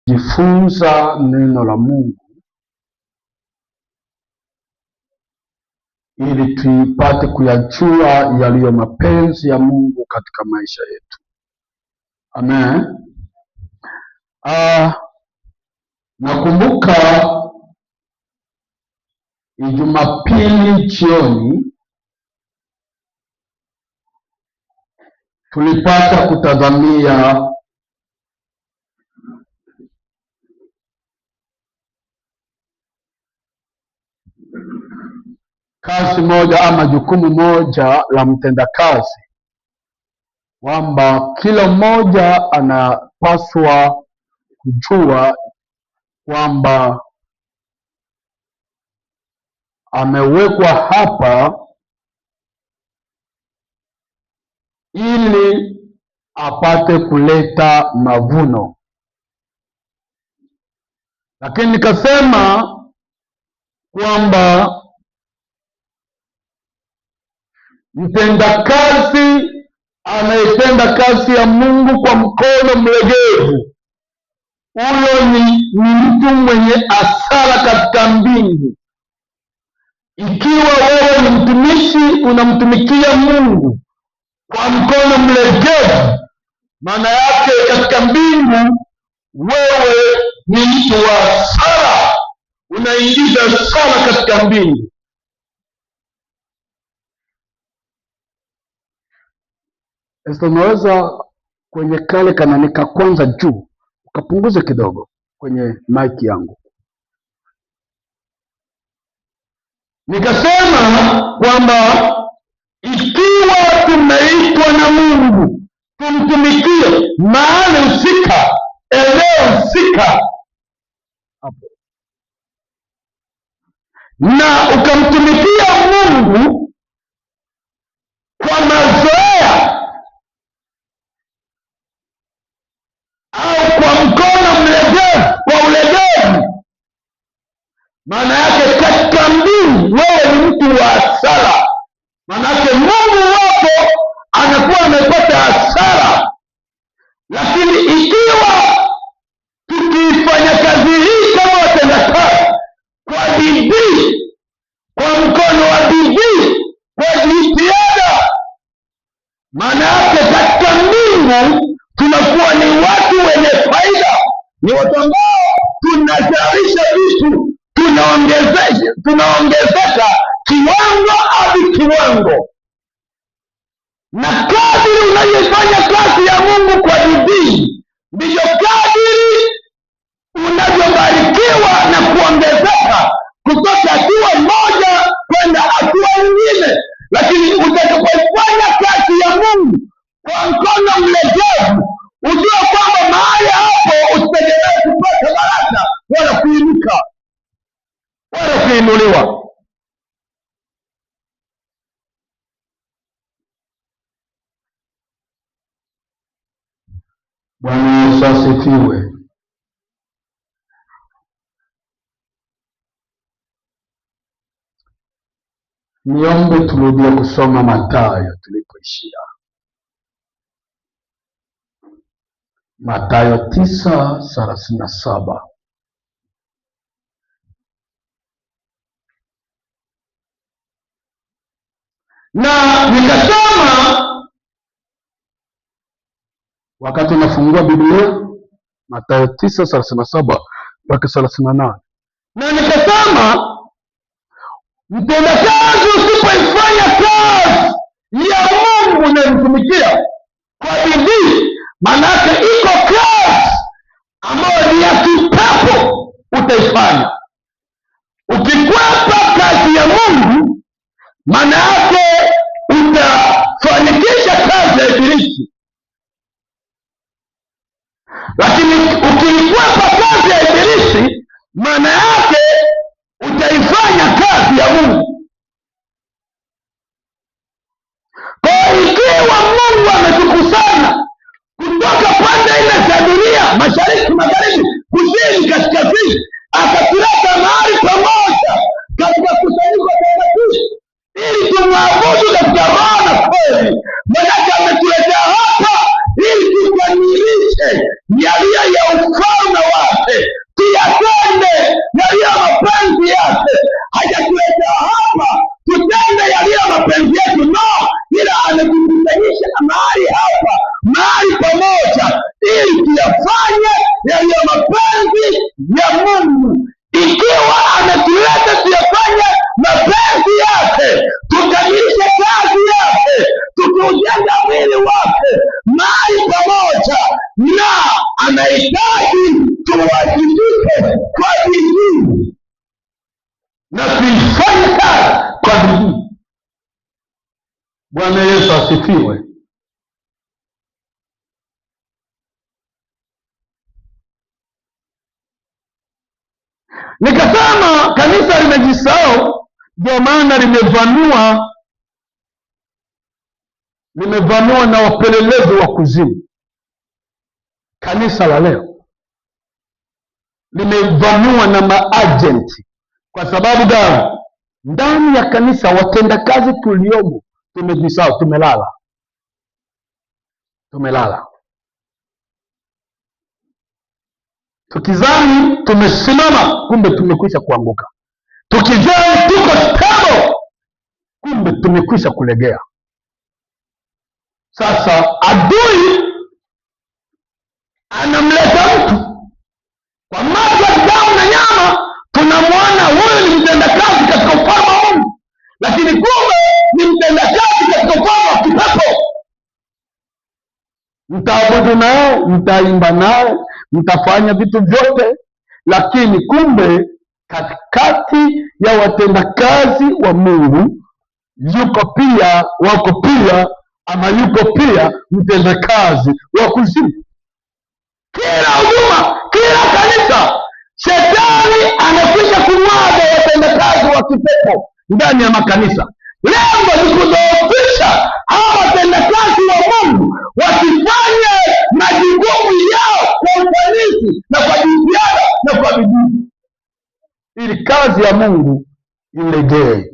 Jifunza neno la Mungu ili tuipate kuyajua yaliyo mapenzi ya Mungu katika maisha yetu. Amen. Nakumbuka Jumapili jioni tulipata kutazamia kazi moja ama jukumu moja la mtendakazi, kwamba kila mmoja anapaswa kujua kwamba amewekwa hapa ili apate kuleta mavuno. Lakini nikasema kwamba mtendakazi anayetenda kazi ya Mungu kwa mkono mlegevu, huyo ni mtu mwenye hasara katika mbingu. Ikiwa wewe ni mtumishi unamtumikia Mungu kwa mkono mlegevu, maana yake katika mbingu wewe ni mtu wa hasara, unaingiza hasara katika mbingu. Sasa unaweza kwenye kale kananika kwanza juu ukapunguze kidogo kwenye mic yangu. Nikasema kwamba ikiwa tumeitwa na Mungu tumtumikie mahali husika, eneo husika hapo, na ukamtumikia Mungu kwa mazoea au kwa mkono mlegevu, kwa ulegevu, maana yake katika mbingu wewe ni mtu wa hasara. Maana yake Mungu wako anakuwa amepata hasara. Lakini ikiwa tukifanya kazi hii kama watendakazi kwa bidii, kwa mkono wa bidii, kwa jitihada, maana yake katika mbingu tunakuwa ni watu wenye faida, ni watu ambao tunazalisha vitu, tunaongezeka kiwango hadi kiwango. Na kadiri unavyofanya kazi ya Mungu kwa bidii, ndivyo kadiri unavyobarikiwa na kuongezeka kutoka hatua moja kwenda hatua nyingine. Lakini utakapofanya kazi ya Mungu kwa mkono mlegevu, ujue kwamba mahali hapo usitegemee kupata baraka wala kuinuka wala kuinuliwa. Bwana Yesu asifiwe. Niombe turudie kusoma Mathayo tulipoishia. Mathayo 9:37. Na nikasema wakati unafungua Biblia Mathayo 9:37 mpaka 38, na nikasema mtendakazi usipoifanya kazi ya Mungu unayomtumikia kwa bidii, maana yake iko kazi ambayo ni ya kipepo utaifanya. Ukikwepa kazi ya Mungu, maana yake utafanikisha kazi ya Ibilisi. Lakini ukiikwepa kazi ya Ibilisi, maana yake utaifanya kazi ya Mungu. Kwa hiyo ikiwa Mungu ametukusanya kutoka pande Tuwajibike kwa bidii na tuifanye kazi kwa bidii. Bwana Yesu asifiwe. Nikasema kanisa limejisahau, ndio maana limevamiwa na wapelelezi wa kuzimu. Kanisa la leo limevamiwa na maajenti. Kwa sababu gani? Ndani ya kanisa watendakazi tuliomo tumejisahau, tumelala, tumelala. Tukizani tumesimama, kumbe tumekwisha kuanguka. Tukizani tuko stable, kumbe tumekwisha kulegea. Sasa adui anamleta mtu kwa macho ya damu na nyama, tunamwona huyu ni mtendakazi katika ufalme wa Mungu, lakini kumbe ni mtendakazi katika ufalme wa kipepo. Mtaabudu naye, mtaimba naye, mtafanya vitu vyote, lakini kumbe katikati ya watendakazi wa Mungu yuko pia, wako pia, ama yuko pia mtendakazi wa kuzimu. Kila huduma, kila kanisa, shetani amekwisha kumwaga watendakazi wa kipepo ndani ya makanisa. Lengo ni kudhoofisha hawa watendakazi wa Mungu wasifanye majukumu yao kwa ufanisi na kwa jitihada na kwa bidii, ili kazi ya Mungu ilegee.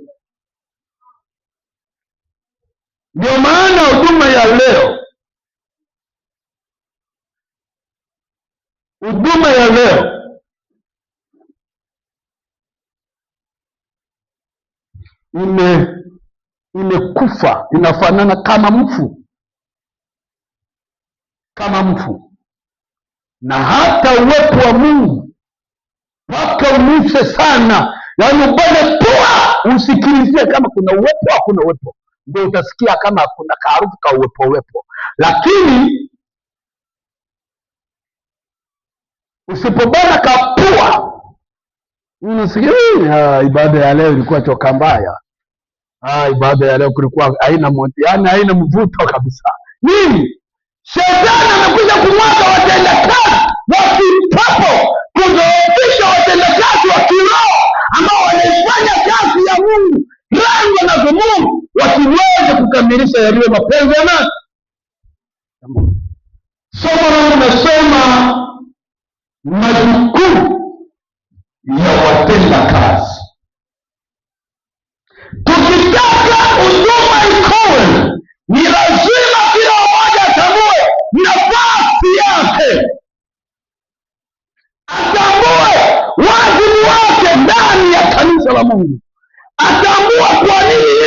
Ndio maana huduma ya leo, huduma ya leo imekufa, inafanana kama mfu, kama mfu. Na hata uwepo wa Mungu mpaka unuse sana, yaani ubane pua usikilizie kama kuna uwepo, hakuna uwepo, ndio utasikia kama kuna kaharufu ka uwepo uwepo. Lakini usipobana kapua unasikia, ibada ya leo ilikuwa choka mbaya. Ibada ya leo kulikuwa haina yaani haina mvuto kabisa. Nini? Shetani amekuja kumwaga watendakazi wa kipepo, kudhoofisha watendakazi wa kiroho ambao wanaifanya kazi ya Mungu lengo na dhumuni, wasiweze kukamilisha yaliyo mapenzi ya nani? Mungu. Somo langu nasema majukumu ya watendakazi. Tukitaka huduma ikowe, ni lazima kila mmoja atambue nafasi yake, atambue wajibu wake ndani ya kanisa la Mungu, atambue kwa nini